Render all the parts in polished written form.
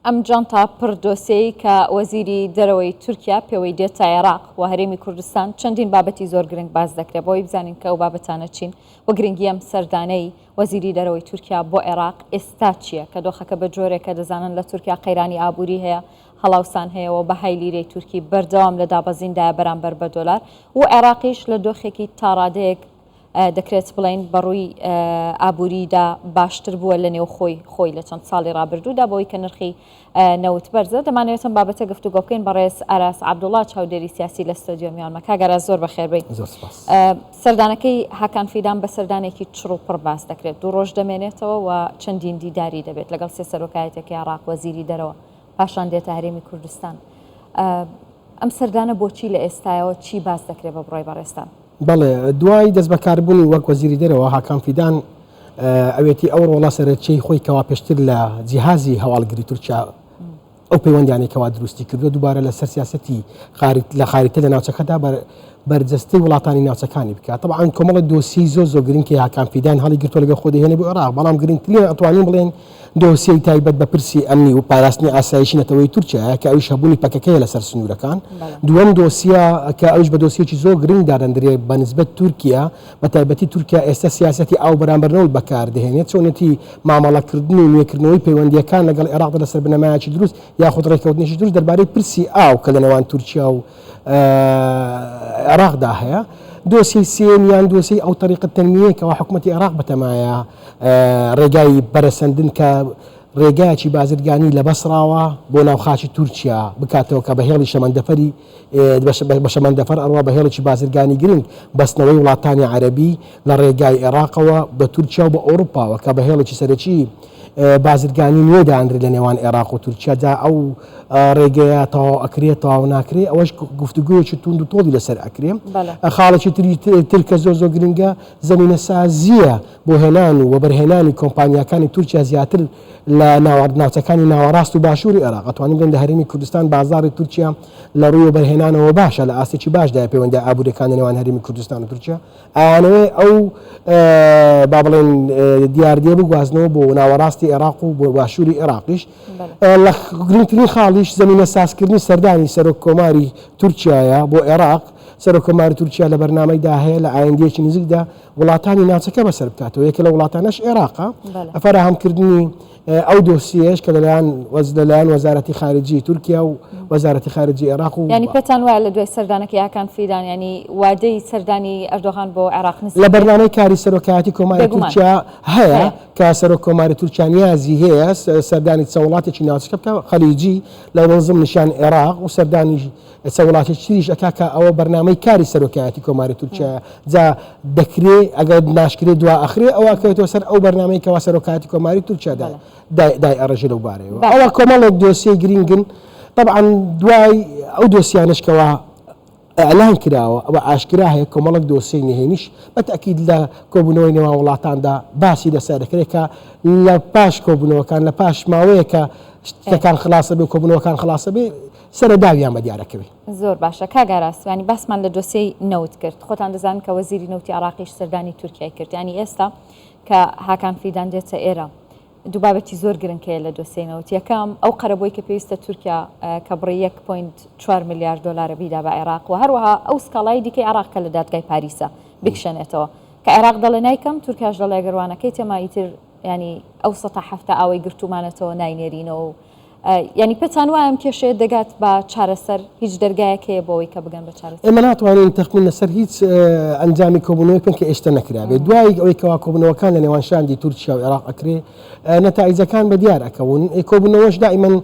ئەم جانتا پڕ دۆسێی کە وەزیری دەرەوەی تورکیا پێوەی دێتە عێراق و هەرێمی کوردستان چەندین بابەتی زۆر گرنگ باس دەکرێت بۆی بزانین کە ئەو بابەتانە چین و گرنگی ئەم سەردانەی وەزیری دەرەوەی تورکیا بۆ عێراق ئێستا چییە کە دۆخەکە بە جۆرێکە دەزانن لە تورکیا قەیرانی ئابووری هەیە هەڵاوسان هەیە و بەهای لیرەی تورکی بەردەوام لە دابەزیندایە بەرامبەر بە دۆلار و عێراقیش لە دۆخێکی تاڕادەیەک دەکرێت بڵێین بەڕووی ئابووریدا باشتر بووە لە نێوخۆی خۆی لە چەند ساڵی ڕابردوودا بەوەی کە نرخی نەوت بەرزە. دەمانەوێت ئەم بابەتە گفتوگۆ بکەین بەڕێز ئاراس عەبدوڵا چاودێری سیاسی لە ستۆدیۆ میوانمە. کاک ئاراس زۆر بەخێربێی. زۆر سپاس. سەردانەکەی هاکان فیدان بە سەردانێکی چڕ و پڕ باس دەکرێت. دوو ڕۆژ دەمێنێتەوە و چەندین دیداری دەبێت لەگەڵ سێ سەرۆکایەتیەکەی عێراق، وەزیری دەرەوە، پاشان دێتە هەرێمی کوردستان. ئەم سەردانە بۆچی لە ئێستایەوە چی باس دەکرێت بە بڕوای بەڕێزتان؟ بەڵێ، دوای دەستبەکاربوونی وەک وەزیری دەرەوە، هاکان فیدان ئەوێتی ئەو ڕۆڵە سەرەکیەی خۆی کەوا پێشتر لە جیهازی هەواڵگری تورکیا ئەو پەیوەندیانەی کەوا دروستی کردووە دووبارە لەسەر سیاسەتی لە خاریتە لە ناوچەکەدا بەرجەستەی وڵاتانی ناوچەکانی بکات. تەبعەن کۆمەڵە دۆسیەی زۆر زۆر گرنگ کە هاکان فیدان هەڵی گرتووە لەگەڵ خۆی دەهێنێ بۆ عێراق، بەڵام گرنگترین ئەتوانین بڵێن دۆسیەی تایبەت بە پرسی ئەمنی و پاراستنی ئاسایشی نەتەوەیی تورکیایە کە ئەویش هەبوونی پەکەکەیە لەسەر سنوورەکان. دووەم دۆسیە کە ئەویش بە دۆسیەکی زۆر گرنگ دادەندرێ بە نسبەت تورکیا، بە تایبەتی تورکیا ئێستا سیاسەتی ئاو بەرامبەر نەوت بەکار دەهێنێت، چۆنێتی مامەڵەکردن و نوێکردنەوەی پەیوەندییەکان لەگەڵ عێراقدا لەسەر بنەمایەکی دروست یاخود ڕێککەوتنێکی دروست دەربارەی پرسی ئاو کە لە نێوان تورکیا و عێراقدا هەیە. دۆسیەی سێیەم یان دۆسیەی ئەو تەریقە تەنمیەیە کەوا حکومەتی عێراق بەتەمایە ڕێگای پەرەسەندن کە ڕێگایەکی بازرگانی لە بەسڕاوە بۆ ناو خاکی تورکیا بکاتەوە کە بە هێڵی شەمەندەفەری بە شەمەندەفەر ئەڕوا بە هێڵێکی بازرگانی گرنگ بەستنەوەی وڵاتانی عەرەبی لە ڕێگای عێراقەوە بە تورکیا و بە ئەوروپاوە کە بە هێڵێکی سەرەکی بازرگانی نوێ دانرێت لە نێوان عێراق و تورکیا جا ئەو ڕێگەیە تەواو ئەکرێت تەواو ناکرێت ئەوەش گفتوگویەکی توند و تۆڵی لەسەر ئەکرێ خاڵێکی تری تر کە زۆر زۆر گرنگە زەمینەسازییە بۆ هێنان و وەبەرهێنانی کۆمپانیاکانی تورکیا زیاتر لە ناوچەکانی ناوەڕاست و باشووری عێراق. ئەتوانین بڵێین لە هەرێمی کوردستان بازاڕی تورکیا لە ڕووی وەبەرهێنانەوە باشە، لە ئاستێکی باشدایە پەیوەندییە ئابوورییەکان لە نێوان هەرێمی کوردستان و تورکیا. ئەیانەوێ ئەو با بڵێین دیاردەیە بگوازنەوە بۆ ناوەڕاستی عێراق و بۆ باشووری عێراقیش. لە گرنگترین خاڵیش زەمینەسازکردنی سەردانی سەرۆک کۆماری تورکیایە بۆ عێراق. سەرۆک کۆماری تورکیا لە بەرنامەیدا هەیە لە ئایندەیەکی نزیکدا وڵاتانی ناوچەکە بەسەر بکاتەوە، یەکێ لە وڵاتانەش عێراقە، فەراهەمکردنی ئەو دۆسیەیەش کە لەلایەن لەلایەن وەزارەتی خارجی تورکیا و وەزارەتی خارجی عێراق و یانی پێتان وایە لە دوای سەردانەکەی هاکان فیدان یانی وادەی سەردانی ئەردۆغان بۆ عێراق نزیک لە بەرنامەی کاری سەرۆکایەتی کۆماری تورکیا هەیە کە سەرۆک کۆماری تورکیا نیازی هەیە سەردانی چەند وڵاتێکی ناوچەکە بکات خەلیجی لە ضمنیشیان عێراق و سەردانی ئێستا وڵاتێکی تریش ئەکا کە ئەوە بەرنامەی کاری سەرۆکایەتی کۆماری تورکیایە جا دەکرێ ئەگەر ناشکرێ دوا ئەخرێ ئەوە ئەکەوێتەوە سەر ئەو بەرنامەی کەوا سەرۆکایەتی کۆماری تورکیا دای ئەڕێژێ لەو بارەیەوە ئەوە کۆمەڵێک دۆسیەی گرینگن طبعا دوای ئەو دۆسیانەش کەوا ئەلان کراوە ئەوە ئاشکرا هەیە کۆمەڵک دۆسیەی نهێنیش بە تەئکید لە کۆبوونەوەی نێوان وڵاتاندا باسی لەسەر دەکرێت کە لە پاش کۆبوونەوەکان لە پاش ماوەیەکە شتەکان خلاصە بێ کۆبوونەوەکان خلاصە بێ سەرە داویان بە دیارەکەوێ. زۆر باشە کاک ئاراس یانی باسمان لە دۆسیەی نەوت کرد خۆتان دەزانن کە وەزیری نەوتی عێراقیش سەردانی تورکیای کرد یانی ئێستا کە هاکان فیدان دێتە ئێرە دوو بابەتی زۆر گرنگ هەیە لە دۆسیەی نەوت یەکەم ئەو قەرەبووی کە پێویستە تورکیا کە بڕی 1.4 ملیار دۆلارە بیدا بە عێراق و هەروەها ئەو سکاڵای دیکەی عێراق کە لە دادگای پاریسە بکشێنێتەوە کە عێراق دەڵێ نایکەم تورکیاش دەڵێ گەر وانەکەی تێما ئیتر ینی ئەو 170 ئاوەی گرتومانەتەوە ناینێرینەوە و یانی پێتان وایە ئەم کێشەیە دەگات بە چارەسەر؟ هیچ دەرگایەک هەیە بۆ ئەوەی کە بگەن بە چارەسەر؟ ئێمە ناتوانین تەخمین لەسەر هیچ ئەنجامی کۆبوونەوەی بکەین کە ئێشتە نەکرابێت. دوای ئەوەی کەوا کۆبوونەوەکان لە نێوان شاندی تورکیا و عێراق ئەکرێ، نەتائیجەکان بە دیار ئەکەون. کۆبوونەوەش دائیمەن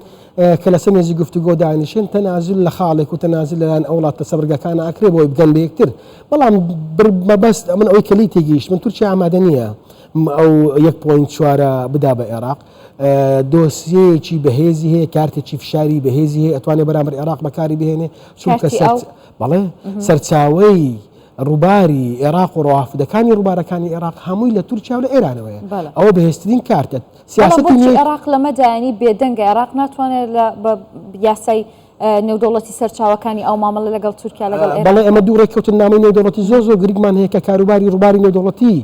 کە لەسەر مێزی گفتوگۆ دانیشن، تەنازول لە خاڵێک و تەنازول لەلایەن ئەو وڵاتە سەبرگەکانە ئەکرێ بۆ ئەوەی بگەن بە یەکتر. بەڵام مەبەست من ئەوەی کە لێی تێگەیشتم، تورکیا ئامادە نییە ئەو یەک point چوارە بدا بە عێراق. دۆسیەیەکی بەهێزی هەیە، کارتێکی فشاری بەهێزی هەیە، ئەتوانێت بەرامبەر عێراق بەکاری بهێنێ، چونکە بەڵێ سەرچاوەی ڕووباری عێراق و ڕەوافدەکانی ڕووبارەکانی عێراق هەمووی لە تورکیا و لە ئێرانەوەیە. ئەوە بەهێزترین کارتە. سیاسەتی عێراق لەمەدا ینی بێدەنگە، عێراق ناتوانێت لە بە یاسای. نێودەوڵەتی سەرچاوەکانی ئاو مامەڵە لەگەڵ تورکیا لەگەڵ ئێران؟ بەڵێ ئێمە دوو ڕێککەوتننامەی نێودەوڵەتی زۆر زۆر گرنگمان هەیە کە کاروباری ڕووباری نێودەوڵەتی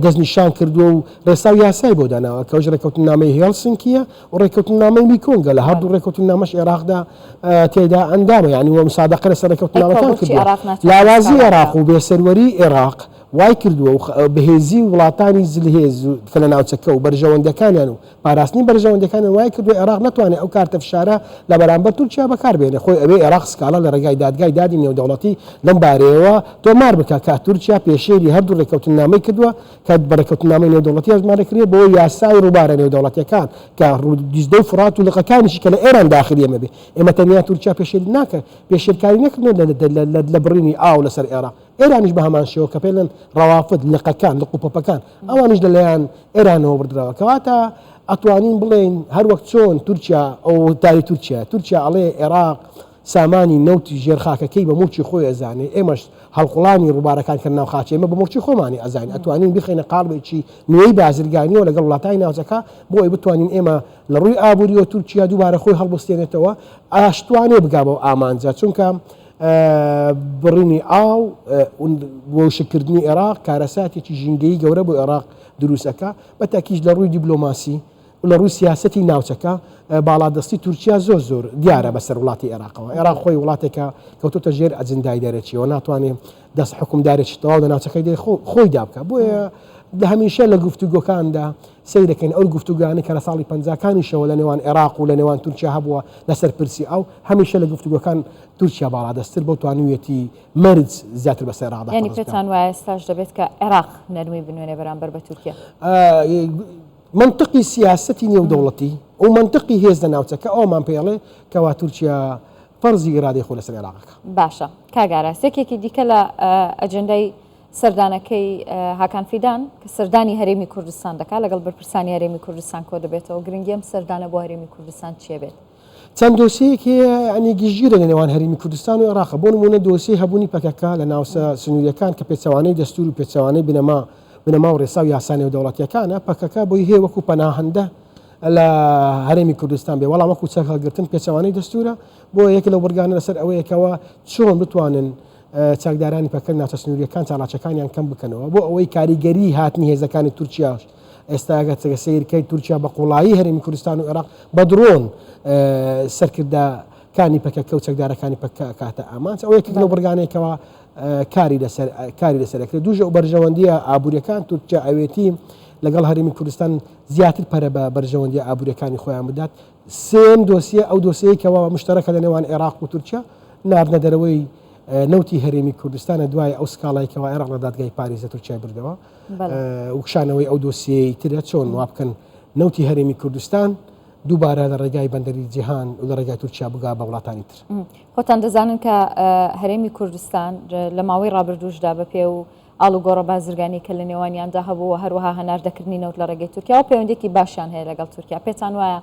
دەستنیشان کردووە و ڕێسا و یاسای بۆ داناوە کە ئەوش ڕێککەوتننامەی هێڵسنکییە و ڕێککەوتننامەی میکۆنگە لە هەردوو ڕێککەوتننامەش عێراقدا تێدا ئەندامە یعنی وە مسادەقە لەسەر ڕێککەوتننامەکان کردووە لاوازی عێراق و بێسەروەری عێراق وای کردووە و بەهێزی وڵاتانی زلهێز کە لە ناوچەکە و بەرژەوەندەکانیان و پاراستنی بەرژەوەندیەکانیان وای کردووە عێراق نەتوانێت ئەو کارتە فشارە لە بەرامبەر تورکیا بەکار بێنێ، خۆی ئەوێ عێراق سکاڵا لە ڕێگای دادگای دادی نێودەوڵەتی لەم بارەیەوە تۆمار بکا کە تورکیا پێشێلی هەردوو ڕێککەوتننامەی کردووە کە بە ڕێککەوتننامەی نێودەوڵەتی هەژمار دەکرێ بۆ یاسای ڕووبارە نێودەوڵەتیەکان کە دیجلە و فوڕات و لقەکانیشی کە لە ئێران داخلی ئێمە بێ ئێمە تەنیا تورکیا پێشێل ناکە پێشێلکاری نەکردووە لە بڕینی ئاو لەسەر عێراق ئێرانیش بە هەمان شێوە کە پێڵێن ڕەوافد، لقەکان، لق و پەپەکان، ئەوانیش لە لایەن ئێرانەوە بردراوە. کەواتە ئەتوانین بڵێین هەر وەک چۆن تورکیا، ئەو وتاری تورکیایە، تورکیا ئەڵێ ئێراق سامانی نەوتی ژێر خاکەکەی بە موڵکی خۆی ئەزانێ، ئێمەش هەڵقوڵانی ڕووبارەکان کە ناو خاکی ئێمە بە موڵکی خۆمانی ئەزانین، ئەتوانین بیخەینە قاڵبێکی نوێی بازرگانیەوە لەگەڵ وڵاتانی ناوچەکە بۆ ئەوەی بتوانین ئێمە لە ڕووی ئابووریەوە تورکیا دووبارە خۆی هەڵبستێنێتەوە، ئاشتوانێ بگا بەو ئامانجە، چونکە بڕینی ئاو و وشککردنی عێراق کارەساتێکی ژینگەیی گەورە بۆ عێراق دروست ئەکا، بە تاکیش لە ڕووی دیبلۆماسی و لە ڕووی سیاسەتی ناوچەکە باڵادەستی تورکیا زۆر زۆر دیارە بەسەر وڵاتی عێراقەوە. عێراق خۆی وڵاتێکە کەوتۆتە ژێر ئەجندای دەرەکیەوە، ناتوانێ دەست حوکمدارێکی تەواو لە ناوچەکەی دێ خۆیدا بکا. بۆیە لە هەمیشە لە گفتوگۆکاندا سەیرەکەین ئەو گفتوگۆیانەی کە لە ساڵی پەنجاکانیشەوە لە نێوان عێراق و لە نێوان تورکیا هەبووە لەسەر پرسی ئاو، هەمیشە لە گفتوگۆکان تورکیا باڵادەستتر بوو توانیویەتی مەرج زیاتر بەسەر عێراقدا یانی فەرز بکات. پێتان وایە ئێستاش دەبێت کە عێراق نەرمی بنوێنێ بەرامبەر بە تورکیا؟ مەنتقی سیاسەتی نێودەوڵەتی و مەنتقی هێز لە ناوچەکە ئەوەمان پێ ئەڵێ کەوا تورکیا فەرزی ئیرادەی خۆی لەسەر عێراق ئەکا. باشە کاک ئاراس یەکێکی دیکە لە ئەجێندای سەردانەکەی هاکان فیدان کە سەردانی هەرێمی کوردستان دەکات لەگەڵ بەرپرسانی هەرێمی کوردستان کۆدەبێتەوە گرنگی ئەم سەردانە بۆ هەرێمی کوردستان چیە بێت؟ چەند دۆسیەیەک هەیە یانی گشتگیرە لە نێوان هەرێمی کوردستان و عێراق بۆ نموونە دۆسیەی هەبوونی پەکەکە لە ناوچە سنوورییەکان کە پێچەوانەی دەستوور و پێچەوانەی بنەما بنەما و ڕێسا و یاسا نێودەوڵەتییەکانە پەکەکە بۆی هەیە وەکوو پەناهەندە لە هەرێمی کوردستان بێ بەڵام وەکوو چەک هەڵگرتن پێچەوانەی دەستوورە بۆیە یەکێک لەو بڕگانە لەسەر ئەوەیە کەوا چۆن بتوانن چەکدارانی پەکەکە ناوچە سنوورییەکان چالاکییەکانیان کەم بکەنەوە بۆ ئەوەی کاریگەری هاتنی هێزەکانی تورکیاش ئێستا ئەگەر سەیرکەی تورکیا بە قوڵایی هەرێمی کوردستان و عێراق بە درۆن سەرکردەکانی پەکەکە و چەکدارەکانی پەکەکە ئەکاتە ئامانج ئەوە یەکێک لەو بڕگانەیە کەوا کاری لەسەر کاری لەسەر ئەکرێت دووژە و بەرژەوەندیە ئابووریەکان تورکیا ئەوێتی لەگەڵ هەرێمی کوردستان زیاتر پەرە بە بەرژەوەندیە ئابووریەکانی خۆیان بدات سێم دۆسیە ئەو دۆسیەی کەوا مشتەرەکە لە نێوان عێراق و تورکیا ناردنە دەرەوەی نەوتی هەرێمی کوردستانە دوای ئەو سکاڵای کەوا عێراق لە دادگای پاریس لە تورکیای بردەوە و کشانەوەی ئەو دۆسیەی ترە چۆن وا بکەن نەوتی هەرێمی کوردستان دووبارە لە ڕێگای بەندەری جیهان و لە ڕێگای تورکیا بگا بە وڵاتانی تر. خۆتان دەزانن کە هەرێمی کوردستان لە ماوەی ڕابردووشدا بە پێ و ئاڵوگۆڕە بازرگانی کە لە نێوانیاندا هەبوو و هەروەها هەناردەکردنی نەوت لە ڕێگەی تورکیاوە پەیوەندییەکی باشیان هەیە لەگەڵ تورکیا. پێتان وایە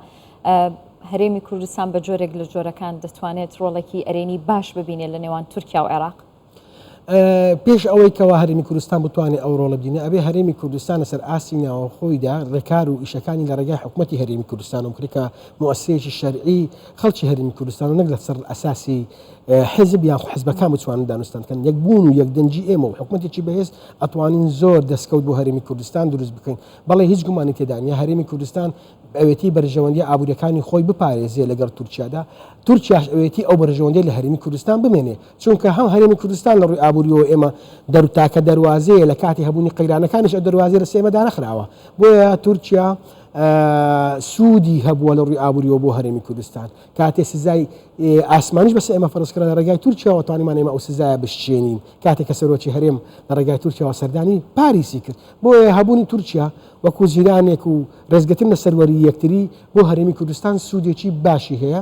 هەرێمی کوردستان بە جۆرێک لە جۆرەکان دەتوانێت ڕۆڵێکی ئەرێنی باش ببینێت لە نێوان تورکیا و عێراق؟ پێش ئەوەی کەوا هەرێمی کوردستان بتوانێت ئەو ڕۆڵە ببینێت، ئەبێ هەرێمی کوردستان لەسەر ئاستی ناوەخۆیدا ڕێکار و ئیشەکانی لە ڕێگای حکومەتی هەرێمی کوردستانەوە بکرێت کە موئەسسەیەکی شەرعی خەڵکی هەرێمی کوردستان و نەک لەسەر ئەساسی حیزب یان حزبەکان بتوانن دانوستان بکەن. یەکبوون و یەکدەنگی ئێمە و حکومەتێکی بەهێز ئەتوانین زۆر دەستکەوت بۆ هەرێمی کوردستان دروست بکەین. بەڵێ هیچ گومانی تێدا نییە هەرێمی کوردستان ئەوێتی بەرژەوەندیە ئابووریەکانی خۆی بپارێزێ لەگەڵ تورکیادا، تورکیاش ئەوێتی ئەو بەرژەوەندیە لە هەرێمی کوردستان بمێنێ. چونکە هەم هەرێمی کوردستان لە ڕووی ئابووریەوە ئێمە دەر تاکە دەروازەیە لە کاتی هەبوونی قەیرانەکانیش ئەو دەروازەیە لەسەر ئێمە دانەخراوە بۆیە تورکیا سوودی هەبووە لە ڕووی ئابووریەوە بۆ هەرێمی کوردستان کاتێ سزای ئاسمانیش بەسەر ئێمە فەرز کرا لە ڕێگای تورکیاوە توانیمان ئێمە ئەو سزایە بشکێنین کاتێک کە سەرۆکی هەرێم لە ڕێگای تورکیاوە سەردانی پاریسی کرد بۆیە هەبوونی تورکیا وەکو جیرانێک و ڕێزگرتن لە سەروەری یەکتری بۆ هەرێمی کوردستان سوودێکی باشی هەیە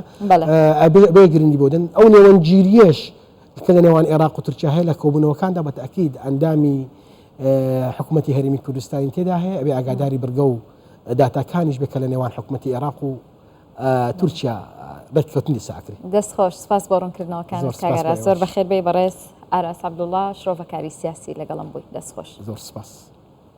ئەبێ گرنگی بۆ دەن ئەو نێوەندگیریەش کە لە نێوان عێراق و تورکیا هەیە لە کۆبوونەوەکاندا بە تەئکید ئەندامی حکوومەتی هەرێمی کوردستانی تێدا هەیە ئەبێ ئاگاداری بڕگە و داتاکانیش بێ کە لە نێوان حکوومەتی عێراق و تورکیا ڕێککەوتن لەسەر ئەکرێ. دەست خۆش سپاس بۆ ڕوونکردنەوەکانت کاک ئاراس زۆر بەخێر بێی بەڕێز ئاراس عەبدوڵا شرۆڤەکاری سیاسی لەگەڵم بووی دەست خۆش. زۆر سپاس.